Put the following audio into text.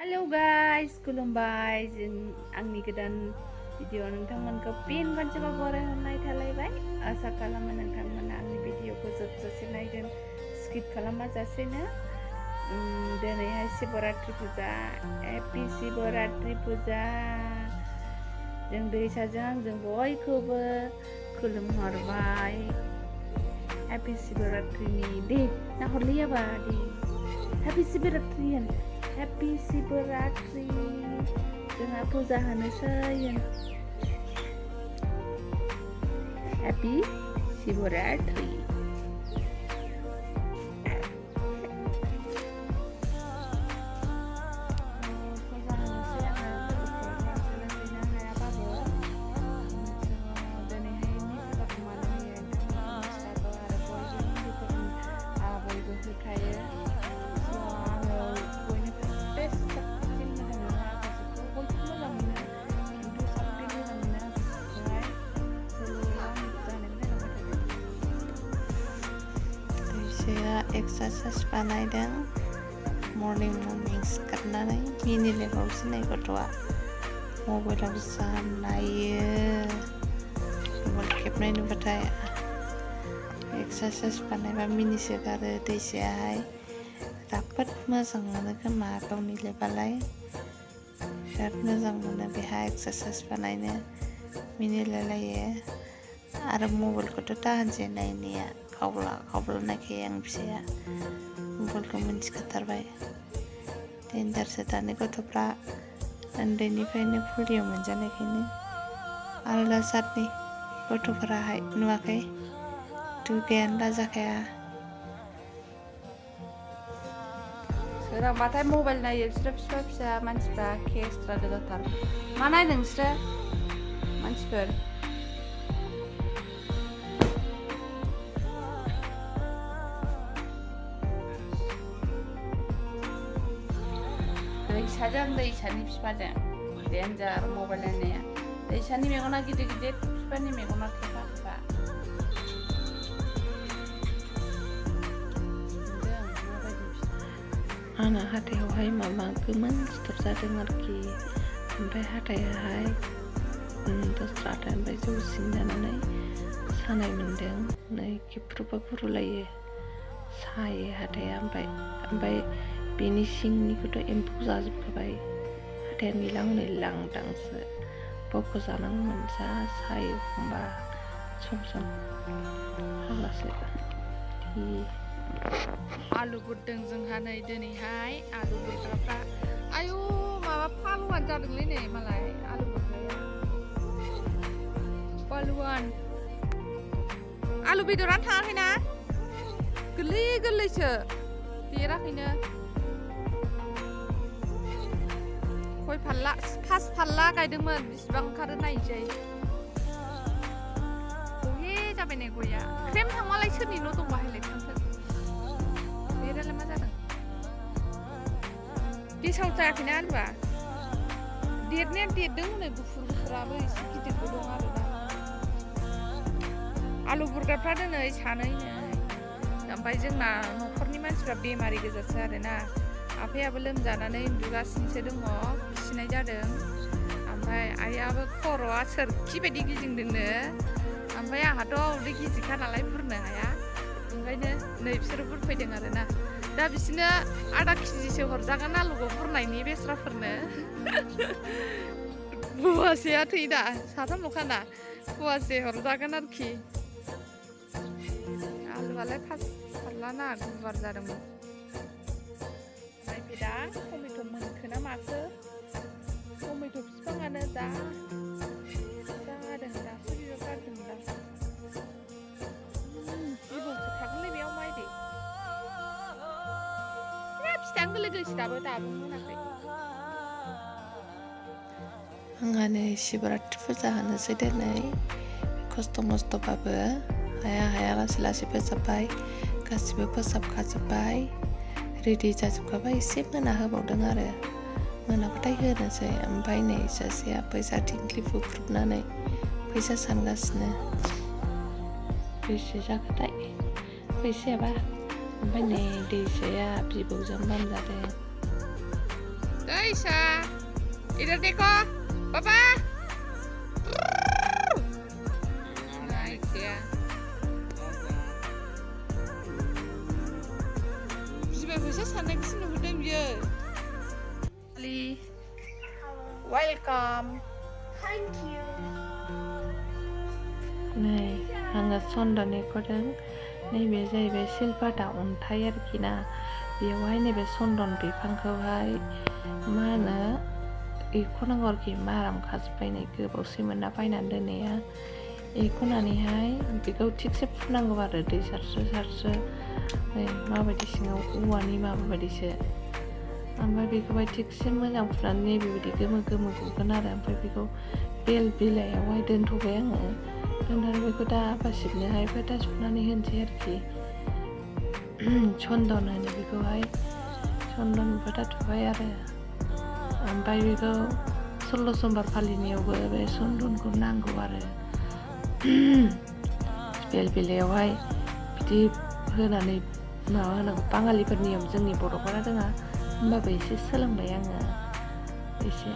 Halo guys, खुलुमबाय जों आंनि गोदान भिडिअ नोंथांमोनखौ फिन खनसेबाव बरायहरनाय थालायबाय। आसा खालामो नोंथांमोना आंनि भिडिअखौ जोबजासे नायगोन, स्किप खालामाजासेनो। दिनैहाय शिवरात्रि फुजा, हेपि शिवरात्रि फुजा। जों दैसाजों आंजों बयखौबो खुलुमहरबाय। हेपि शिवरात्रिनि दे नाहरलियाबा दे हेपि शिवरात्रि होन। हेपि शिवरात्रि जोंहा फुजा होनोसै। हेपि शिवरात्रि। एक्सारसाइज बानायदों मर्निं सिखारनानै मिनि लेबावसो गथ'आ मबाइलाव जा नायो। मबाइल खेबनाय नुबाथाय एक्सारसाइज बानायबा मिनिसोगारो। दैसायाहाय राफोद मोजां मोनो खोमा गावनि लेबालाय बिराद मोजां मोनो बेहा एक्सारसाइज बानायनो मिनिलायलायो। आरो मबाइलखौथ' दाहोनसै नायनाया खावब्ला नायखायो आं फिसाया मबाइलखौ मिन्थिखाथारबाय। डेन्जारसो दानि गथ'फ्रा उन्दैनिफ्रायनो पलिअ मोनजानायखायनो आलदा जातनि गथ'फोराहाय नुवाखै दुगायानो दाजाखाया। सोरांबाथाय मबाइल नायो बिसोरो फिसा फिसा मानसिफ्रा केसट्रा गोजाथार। मा नायदों नोंसोरो मानसिफोर? दैसानि बिफाजों डेन्जार मबाइल नायनाया। दैसानि मेगना गिदिर गिदिर, बिफानि मेगना थेफा थेफा। आंना हाथायावहाय माबा गोमोन सिथर जादों आरोखि। ओमफ्राय हाथायाहाय दस्रा हाथायनिफ्राय जौसिन जानानै सानाय मोन्दों। नै खेबफ्रुबा गुरुलायो, सायो हाथाया। ओमफ्राय बेनि सिंनिखौथ' एम्फौ जाजोबखाबाय। हाथायानो गैला हनै लांदांसो। बख' जानांगौमोन, जा सायो एखमबा सम हालासो। आलु बुरदों जोंहा नै दिनैहाय। आलु बुरग्राफ्रा आयु माबा पालुवान जादोंलै नै मालाय आलु बुरग्राया। पालुवान आलु बेदरानो थाङाखैना, गोरलै गोरलैसो देराखैनो। खय फाल्ला? 5 फाल्ला गायदोंमोन, बिसिबां ओंखारो नायनोसै। गहे जाबाय नै गया। ख्रेम थांबालाय सोरनि न' दं बाहायलाय थांथों। बेरालाय मा जादों? गेसाव जायाखैना आलुआ? देरनाया देरदों हनै गुफुराबो एसे गिदिरबो दं आरो ना। आलु बुरग्राफ्रा दिनै सानैनो। ओमफ्राय जोंना न'खरनि मानसिफ्रा बेमारि गोजासो आरोना। आफायाबो लोमजानानै उन्दुगासिनोसो दङ, खिनाय जादों। ओमफ्राय आइयाबो खर'आ सोरखि बायदि गिदिंदोंनो। ओमफ्राय आंहाथ' उदै गिजिखा नालाय बुरनो हाया, ओंखायनो नै बिसोरो बुरफैदों आरोना। दा बिसोरनो आधा केजिसो हरजागोन आलुखौ बुरनायनि बेस्राफोरनो। फवासेया थैदा, साथामल'खाना फवासे हरजागोन आरोखि। आलुआलाय 5 फाल्ला ना गुवार जादोंमोन। नायफैदां टमेट' मोनखोना माखो। टमेट' बिफाङानो जा जादों, दासो बिबार बारदोंदां। जिबौसो थागोनलै बेयाव माइदै। फिथाइयानो गोरलै गोरलैसो दाबो मोनाखै। आंहा नै शिवरात्रि फुजा होनोसै दिनै। खस्थ' मस्थ'बाबो हाया लासै लासै फोसाबबाय। गासिबो फोसाबखाजोब्बाय, रेडि जाजोबखाबाय। एसे मोना होबावदों आरो मोनाबाथाय होनोसै। ओमफ्राय नै सासेया फैसा थिंख्लि बुख्रुबनानै फैसा सानगासिनो। बेसे जाखोथाय फैसायाबा? ओमफ्राय नै दैसाया बिबौजों बामजादों। दै bisa. Ider Deko, Papa. Naik dia. Bisa sana kesini udah dia. Welcome. Thank you. नै आङो चन्दनखौ नैबे जाहैबाय सिलपाता अन्थाइ आरोखि ना बेवहाय नैबे चन्दन बिफांखौहाय मा होनो एरख'नांगौ आरोखि माराम खाजोब्बाय नै गोबावसैमोन ना बायनानै दोननाया एरख'नानैहाय बेखौ थिगसे फुनांगौ आरो दै सारस्रो सारस्रो नै माबायदि सिङाव औवानि माबा बायदिसो ओमफ्राय बेखौहाय थिगसे मोजां फुनानै नैबेबायदि गोमो गोमो गुगोन आरो ओमफ्राय बेखौ बेल बिलाइयावहाय दोनथ'बाय आङो दोननानै बेखौ दा बासिबनोहाय फोथा सुनानै होनोसै आरोखि चन्दन होनो बेखौहाय चन्दन फोथा थुबाय आरो ओमफ्राय बेखौ 16 समबार फालिनायावबो बे चन्दनखौ नांगौ आरो बेल बिलाइयावहाय बिदि होनानै माबा होनांगौ बाङालिफोरनियाव जोंनि बर'फोरा रोङा होमबाबो एसे सोलोंबाय आङो एसे